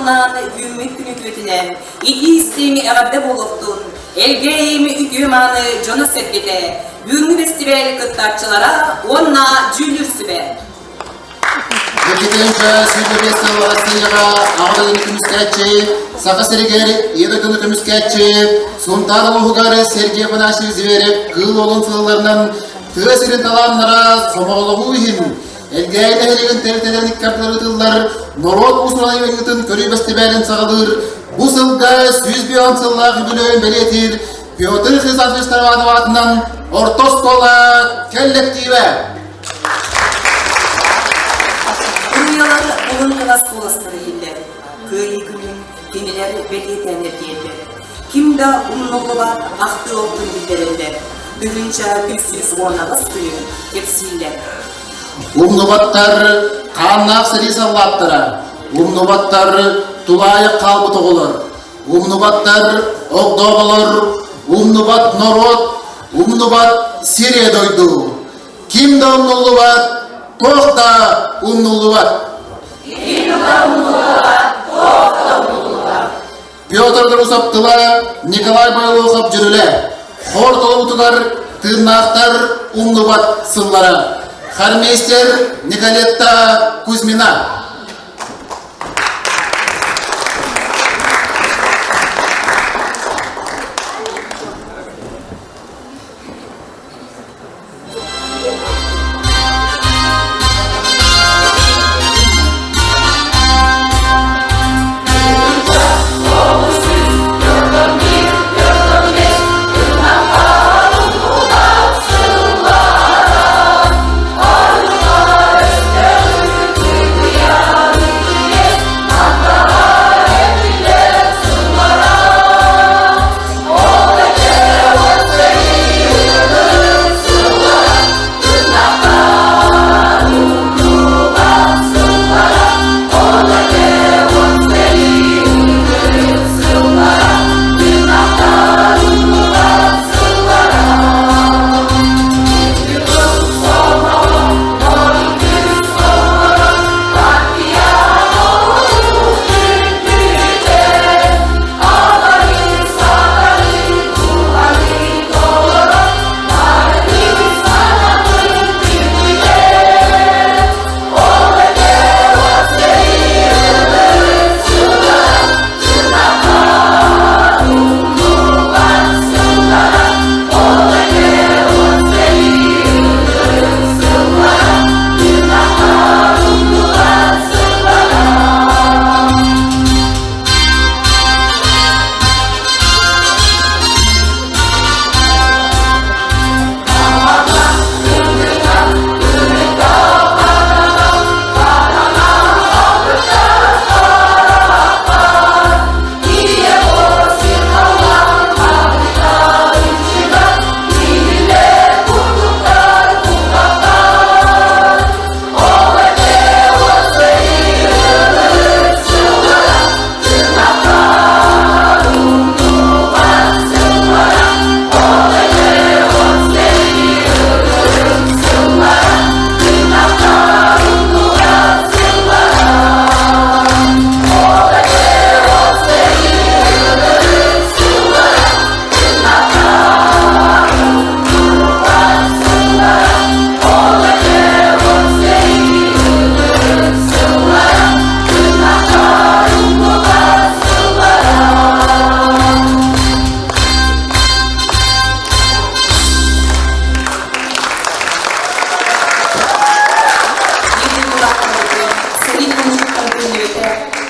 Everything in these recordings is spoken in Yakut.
туомунан үүммүт күн үтүөтүнэн, итии-истиҥ эҕэрдэ буолуохтун, Элгээйим үтүө-мааны дьоно-сэргэтэ, бүгүҥҥү бэстибээл кыттааччылара уонна дьүүллүүр сүбэ. Екатеринка 25 сыл Арассыыйаҕа Аҕа дойдуну көмүскээччи, Саха сиригэр Ийэ дойдуну көмүскээччи, Сунтаар улууһугар Сергей Афанасьевич Зверев кыыл уолун сылларынан тыа сирин талааннара сомоҕолоһуу иһин Элгээйи нэһилиэгин тэрилтэлэрин икки ардылар норуот уус-уран айымньытын көрүү бэстибээлин саҕалыыр бу сылга 105 сыллаах үбүлүөйүн бэлиэтиир Петр Хрисанович Тарабанов аатынан орто оскуола кэллэктиибэ. Уруйалар уһун кылас куоластара иһиллэр. Кыайыы күнүн кинилэр бэлиэтээн эргийэллэр. Ким да умнуллубат ахтыы олтун биллэрэллэр. 1118 күнүн кэпсииллэр. Умнубаттар хааннаах сэрии саллааттара, умнубаттар тулаайах хаалбыт оҕолор, умнубаттар огдооболор, умнубат норуот, умнубат сирэ дойду. Ким да умнуллубат, туох да умнуллубат. Ким да умнуллубат, туох да умнуллубат. Петр Друсов тыла Николай Бойлохов дьүрүлэ. Хор толуутугар тыыннаахтар умнубат сыллара. Хормейстер Николетта Кузьмина.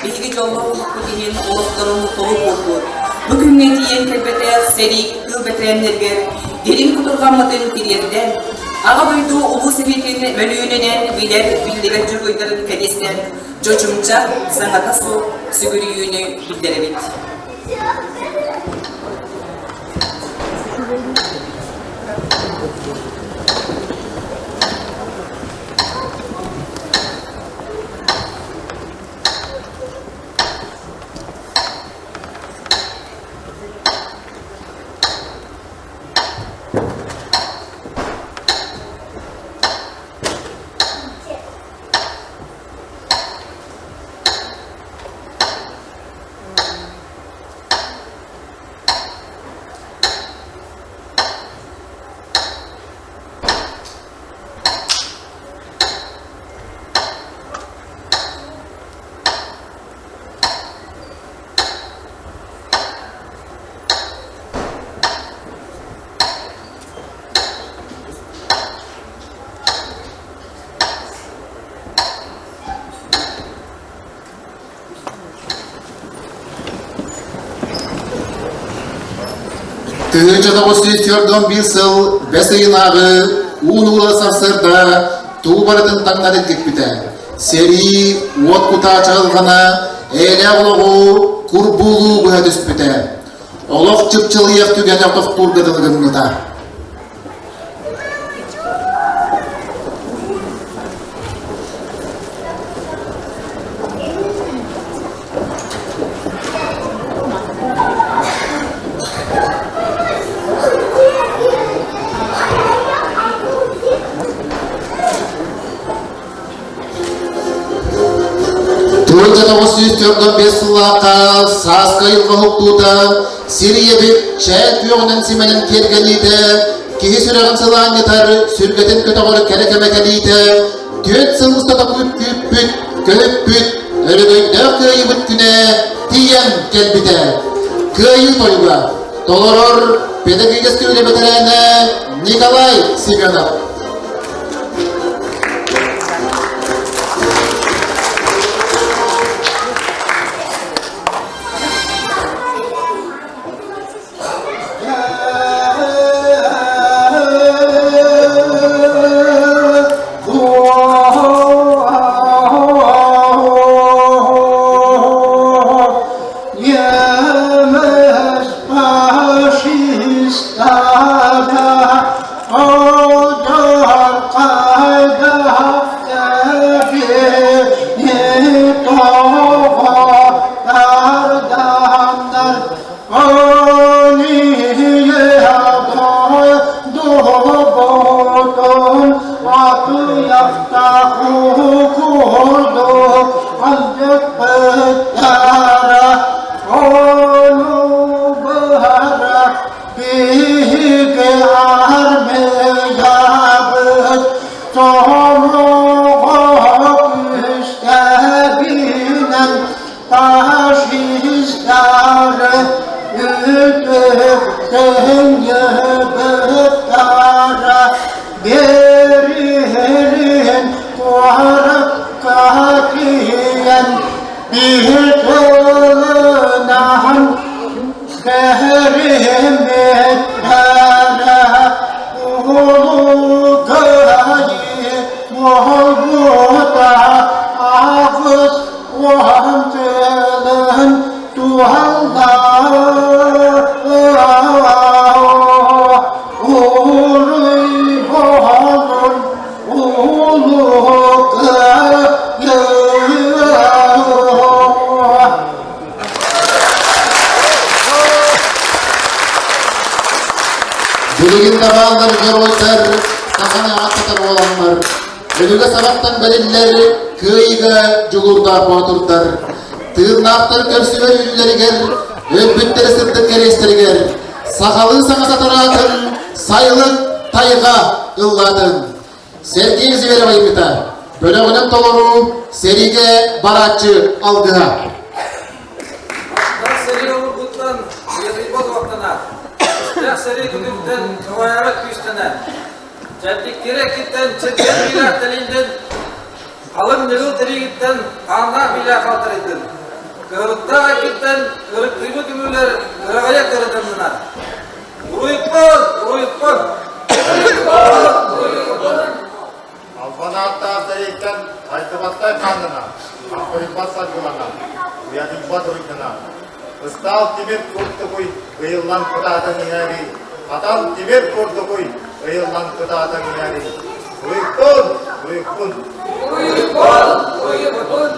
Биһиги дьоллоох олохпут иһин олохторун толук буолбут. Бу күҥҥэ тиийэн кэлбэтэх сэрии тыыл бэтэрээннэригэр дириҥ кутурҕаммытын тириэрдэн, Аҕа дойду Улуу Сэриитин мөлүйүөнүнэн билэр биллибэт дьоруойдарын кэриэстээн чочумча саҥата суох сүгүрүйүүнү биллэрэбит. 1941 сыл бэс ыйынааҕы уун уула сарсыарда туу барытын таҥнары киппитэ. Сэрии уот кутаа чаҕылҕана эйэлээх олоҕу курбуулуу быһа түспүтэ. Олох чыпчылыйар түгэнэ тохтуурга дылы гыммыта. 1945 сыллаахха сааскы айылҕа уһуктуута сир ийэбит чээл күөҕүнэн симэнэн киэргэниитэ киһи сүрэҕин сылаанньытар сүргэтин көтөҕөр кэрэ кэмэ кэлиитэ түөрт сыл устата күүппүт, көһүппүт, өрөгөйдөөх кыайыыбыт күнэ тиийэн кэлбитэ. Кыайыы тойуга толорор педагогическай үлэ бэтэрээнэ Николай Семенов. Билигин да бааллар геройдар саханы ааттатар буоланнар, өлүгэ сабаттан бэриллэр кыайыыга дьулуурдаах боотурдар, тыыннаахтар көрсүбэр үллэригэр, өлбүттэри сырдык кэриэстэригэр сахалыы саҥа сатараатын сайылык тайҕа ыллаатын. Сергей Зверев айбыта, бөлөҕүнэн толоруу сэриигэ барааччы алгыһа. Сэрии олорбуттан уйадыйбат уохтанар, үстээх сэрии күнүттэн туһайара күүстэнэр. Чэбдиктири эккиттэн чиргэн биилээх тэлийдин, халыҥ ньыгыл тириигиттэн хааннаах биилээх халтарыйдын. Кыһылыктаах эккиттэн кырыктыйбыт үҥүүлэр кыраҕайа кырытыннынар. Уруйпун! Уруйпун! Уруйпун! Уруйпун! Албан ааттаах сэрииттэн хайдыбаттай хааннана, хаппырыйбат саргылана, уйадыйбат уруйдана. Ыстаал тимир курдукуй ыйыллан кытаатан иһээри, хатан тимир курдукуй ыйыллан кытаатан иһээри. Уруйпун! Уруйпун! Уруйпун! Уруйпун!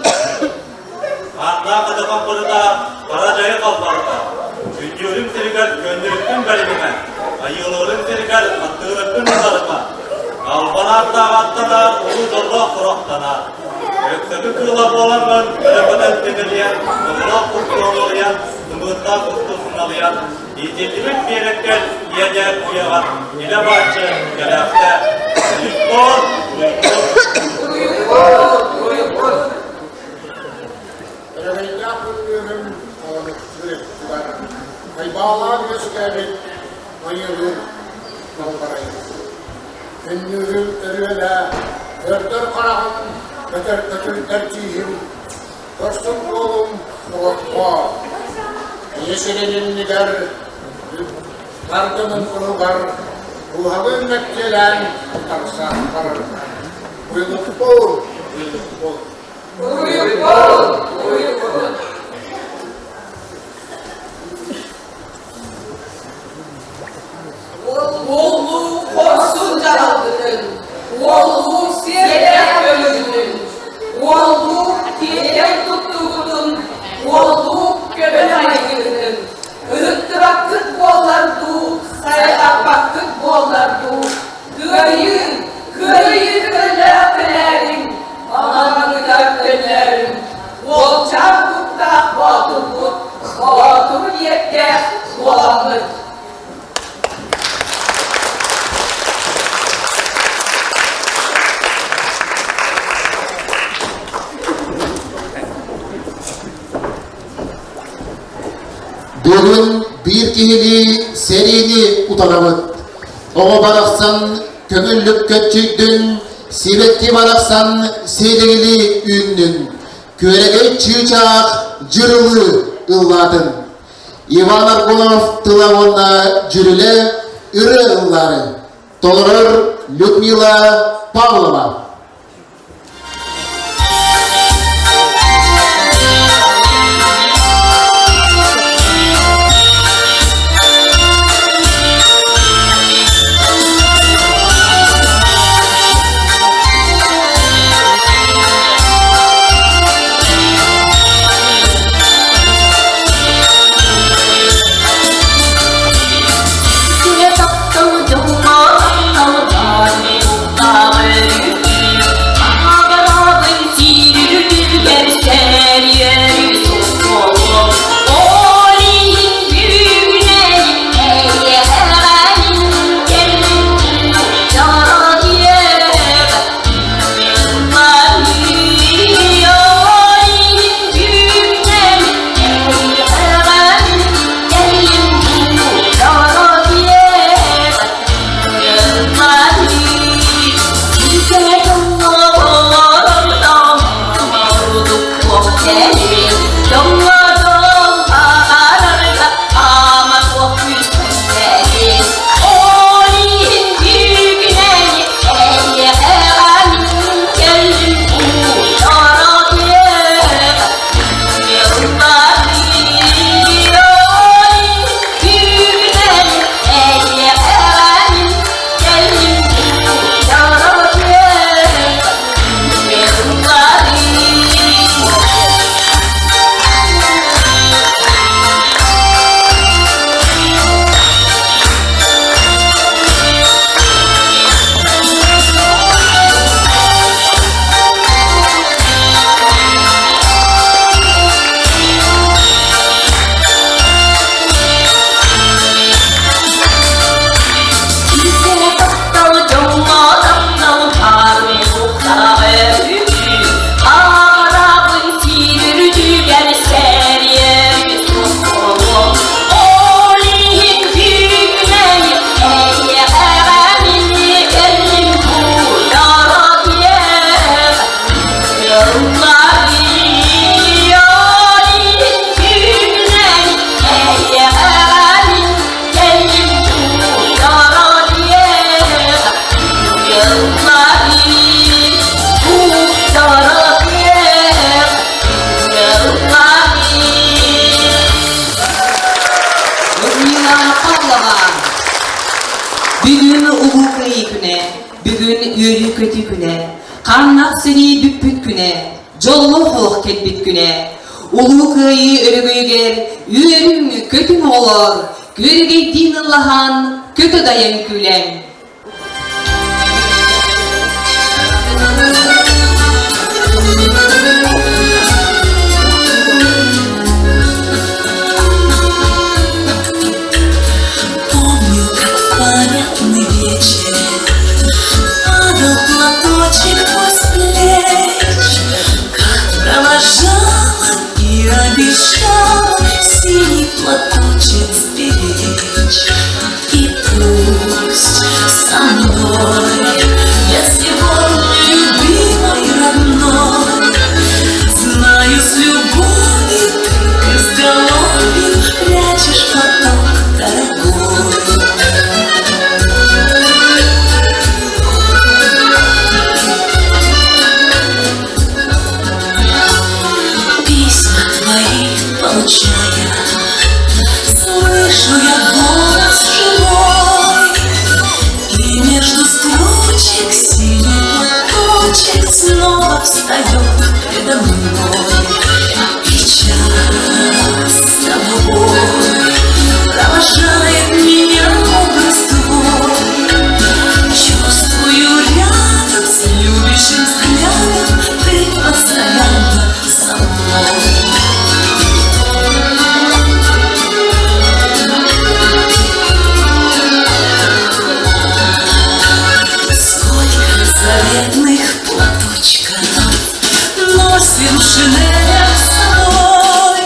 Ааттаах атахан барыта бара дьайы халбарыта. Күндүөрүм сиригэр көннөрүккүн бэримимэ, айыыларым сиригэр аттыырыккын ыларыма. Албан ааттаах аттанар, улуу дьоллоох сурахтанар. Өксөкү кыыла буолаҥҥын өрө көтөн тимирийэн, оҕолоох кустуолуйан, сымыыттаах кустуу сыналыйан, иитиллибит биэрэккэр иэдээн уйаҕар илэ бааччы кэлээхтэ. Уйбуон, уйбуон. Уруйбун! Уруйбун! Өрөгөйдөөх күннүүрүм оонуктуур өттүгэр айбаалаан үөскээбит айыылыыр далбарайым. Күннүүрүм өрүөлэ, көрдөр хараҕым, көтөр көтүрдэр тииһим, көрсүн буолум оҕотхо. Ийэ сирин иннигэр Бар дьонун туһугар дууһалыын мэктиэлээн утарса барарга. Уйулукпун, уйулукпун. Уйукпун, уйукпун. Уоллуу хорсун дьаһалбытын, уоллуу сиэрдээх өлүүтүн, уоллуу тиэйэн туттугутун, уоллуу көбөн айгытын, ыһыктыбаккыт буоллар дуу, сайҕаппаккыт буоллар дуу, кыайыы, кыайыы көллөөх кэлээриҥ, маҥаныгар төннөөрүҥ, уолчаан куттаах боотурбут, боотур иэктээх буоламмыт. Бүгүн биир киһилии сэриини утарабыт. Оҕо барахсан көҥүллүк көччүйдүн, сибэкки барахсан силигилии үүннүн, күөрэгэй чыычаах дьырылыы ыллаатын. Иван Аргунов тыла уонна дьүрүлэ ырыа ыллаары толорор Людмила Павлова. Людмила Павлова. Бүгүн Улуу Кыайыы күнэ, бүгүн үөрүү-көтүү күнэ, хааннаах сэрии бүппүт күнэ, дьоллоох олох кэлбит күнэ. Улуу Кыайыы өрөгөйүгэр үөрүҥ, көтүҥ оҕолоор, күөрэгэйдиин ыллаһан, көтө дайан күлэн. Помню, как в памятный вечер Падал платочек твой с плеч, Как провожала и обещала Синий платочек сберечь. И пусть снова встает предо мной. И час с тобой провожает меня образ твой. Чувствую рядом с любящим взглядом, ты постоянно со мной. Сколько заветных платочков Носим в шинелях с собой.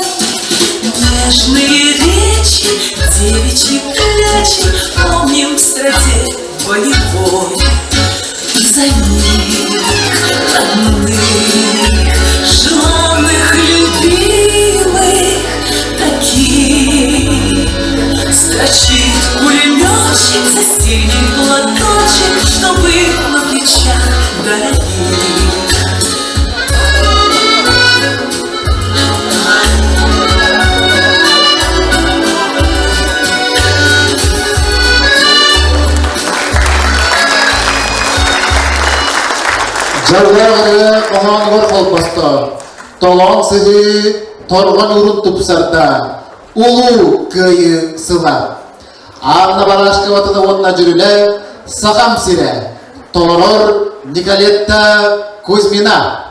Нежные речи, девичьи плечи Помним в среде боевой. И за них, родных, желанных, любимых, таких Строчит пулеметчик, застелит платочек, Чтобы на плечах дорогих. Дьаллаах ырыа хоһоонугар холбосто, толоон сыһыы торҕон уурун тупсарда, Улуу Кыайыы сыла. Анна Барашкова уонна дьүрүлэ Сахам сирэ. Толорор Николетта Кузьмина.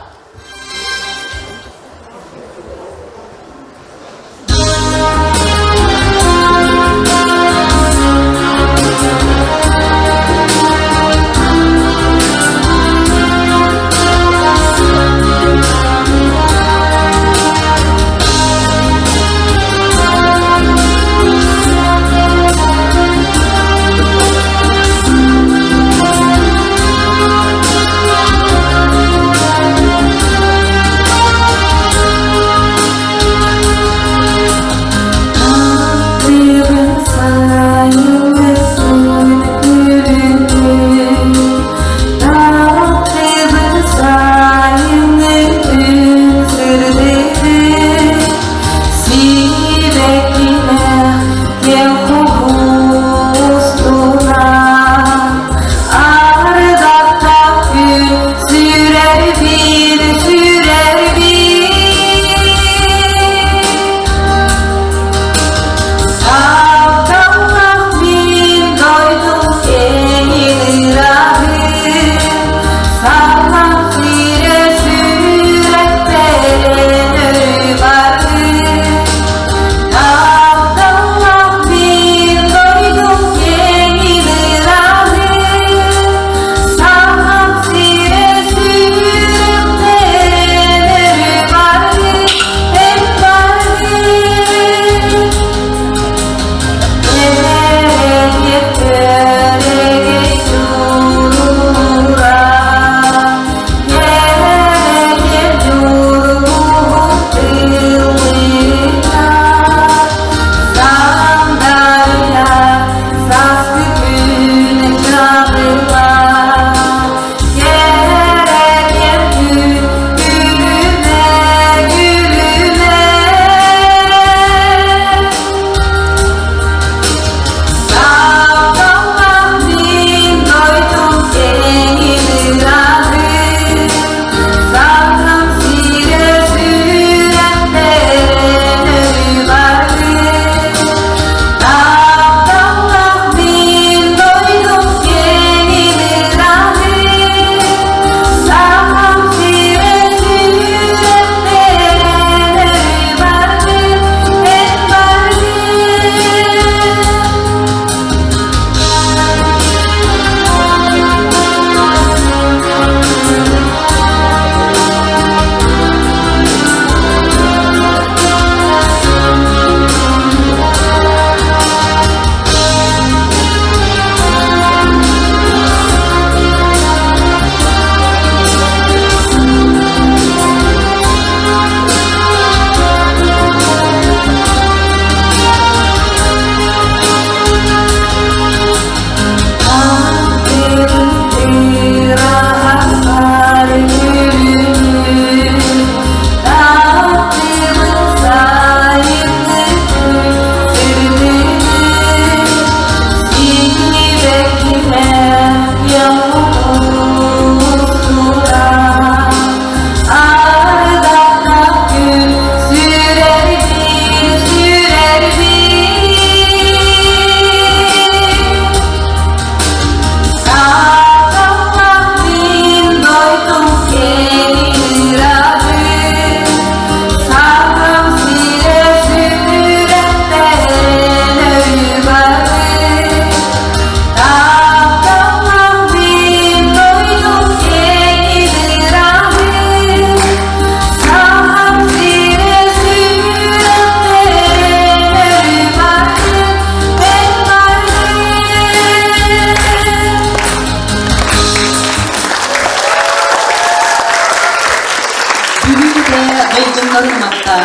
үлэтэ долгуннарын уматта,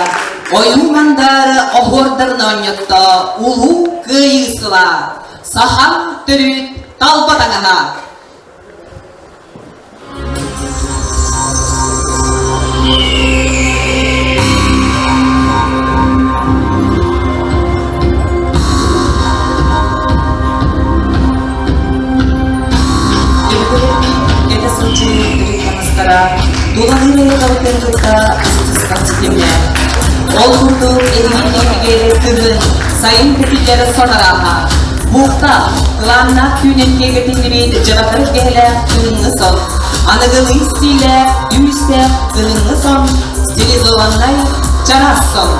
ойуу мандары оһуордарын оонньотто Улуу Кыайыы сыла, саха төрүт талба таҥаһа. Кэтэ сылдьыы төрүт таҥастара тулалыыр айылҕабытын кытта ыстыспат ситимнээх. Ол курдук эһигиннэригэр кыһын, сайын кэтиллэр сон арааһа. Буухта, кылааннаах түүнэн киэргэтиллибит дьабакар кэһэлээх кыһыҥҥы сон, аныгылыы истиилээх, күүстээх кыһыҥҥы сон, стилизованнай чараас сон.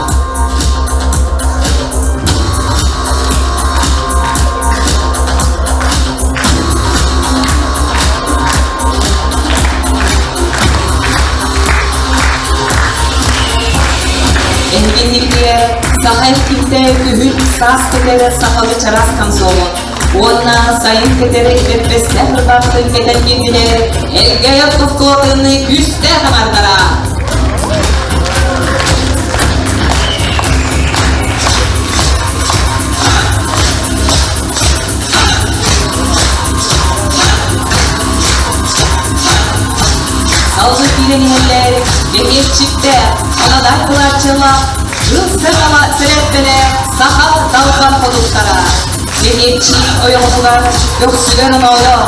Эһигиннигитигэр саха эркинтэ күһүн саас кэтэр сахалы чараас камзолун уонна сайын кэтэр этэрбэстээх ырбаахтын кэтэн киирбитэ Элгэйэр тохтуотун күүстээх аҥардара. Салгыы киирэн иһэллэр Бэһиэччиктэ, Халадаай кылааччылаах, Кыл саҕала сэлэппэлэ саха далбар хотуттара. Бэһиэччик ойоҕоһугар көхсүгэр оноойо,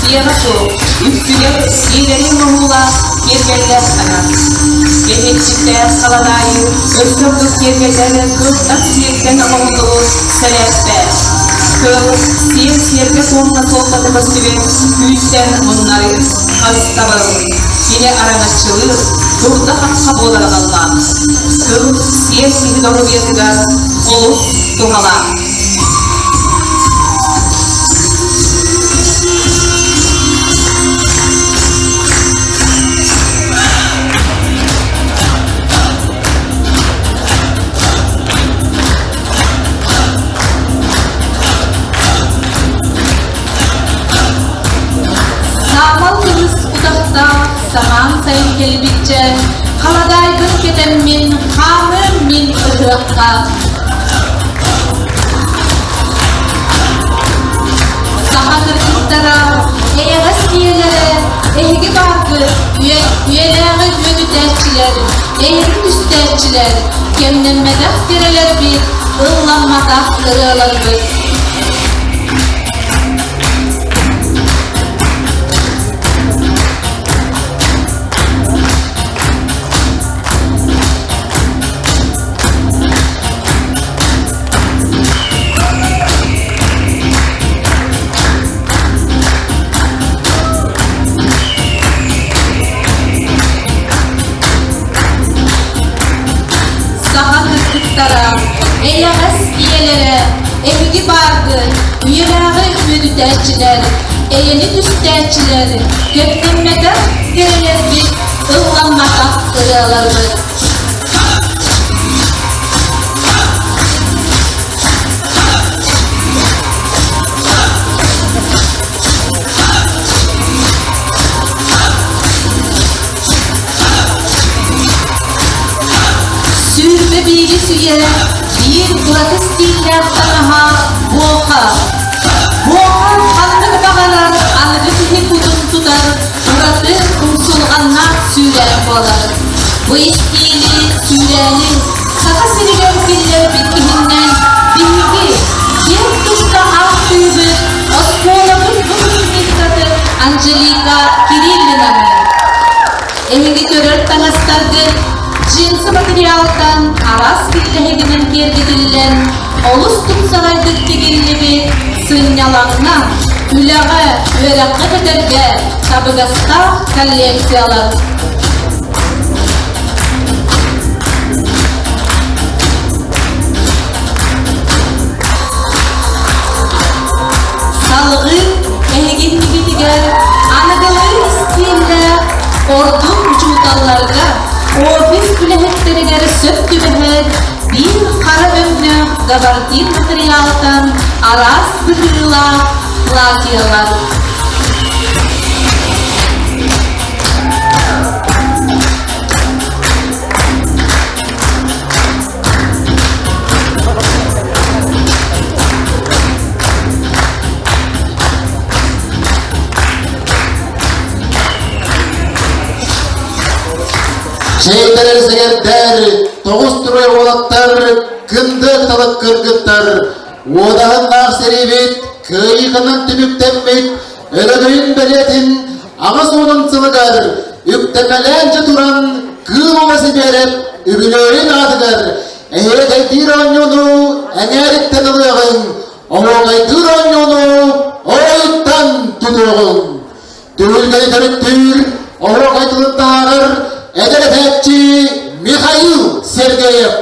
сиэҕэ суох, үксүгэр сиэлэрин оһуулаах киэргэллээх таҥас. Бэһиэччиктээх халадаайы өссө ордук киэргэтэр кылтах сиэртэн оҥоһуллубут сэлээппэ. Кыл сиэр сиэргэ туомна суолтата көстүбэт күүстэн муннарыы, харыстабыл, кини араҥаччылыыр, дурда-хахха буолар аналлаах. Кыл сиэр киһи доруобуйатыгар олус туһалаах. Саамал кымыс утахтаах самаан сайын кэлбиччэ, халадаайбын кэтэммин, хаамыам мин ыһыахха. Саха кыргыттара, эйэҕэс ийэлэрэ, эһиги бааргыт, үйэлээҕи үөдүтээччилэр, эйэни түстээччилэр, кэмнэммэтэх кэрэлэрбит, ылламматах ырыаларбыт. Саха кыргыттара, эйэҕэс ийэлэрэ, эһиги бааргыт, үйэлээҕи үөдүтээччилэр, эйэни түстээччилэр, кэптэммэтэх кэрэлэрбит, ылламматах ырыаларбыт. 21 үйэ биир ураты стиллээх таҥаһа буоха. Буоха ханнык баҕарар аныгы киһи кутун тутар ураты умсулҕаннаах сүүрээн буолар. Бу истиили сүүрээни Саха сиригэр киллэрбит иһиннэн биһиги киэн туста ааттыыбыт оскуолабыт выпускницатын Анжелика Кириллинаны. Эһиги көрөр таҥастаргыт джинсы материалтан араас киллэһигинэн киэргэтиллэн олус тупсаҕайдык тигиллибит сынньалаҥҥа, үлэҕэ, үөрэххэ кэтэргэ табыгастаах коллекциялар. Салгыы эһигиннигитигэр аныгылыы истииллээх ордук учууталларга, офис үлэһиттэригэр сөп түбэһэр биир хара өҥнөөх габардин материалтан араас быһыылаах платьелар. Чэйдэрэр сэгэрдэр, тоҕус туруй уолаттар, кындык талык кыргыттар, уодаһыннаах сэриибит кыайыытынан түмүктэммит өрөгөйүн бэлиэтин 80-ун сылыгар үктэмэлээн туран Кыыл Уола Сибиэрэп үбүлүөйүн аатыгар эһиэхэйдиир оонньууну эҥээриттэн ылыаҕыҥ, оһуокайдыыр оонньууну ойуттан тутуоҕуҥ. Түһүлгэни төрүттүүр, оһуокай тылын таһаарар эдэр этээччи Михаил Сергеев.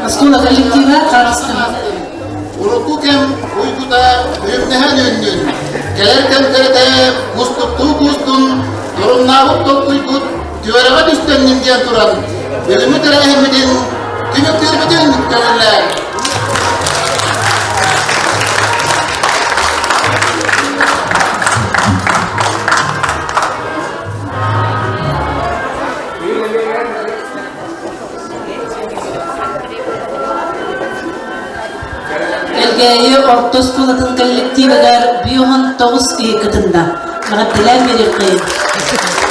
Оскуола коллектива хаартыскаҕа. Урукку кэм уйгута үмнэһэн үүннүн, кэлэр кэм кэрэтэ кустуктуу куустун, торумнаабыт толкуйгут түөрэҕэ түстэннин диэн туран, бүгүҥҥү тэрээһиммитин түмүктүүрбүтүн көҥүллээн. Элгээйи орто оскуолатын коллективыгар 59 киһи кытынна. Эҕэрдэлээн биэриэххэйин.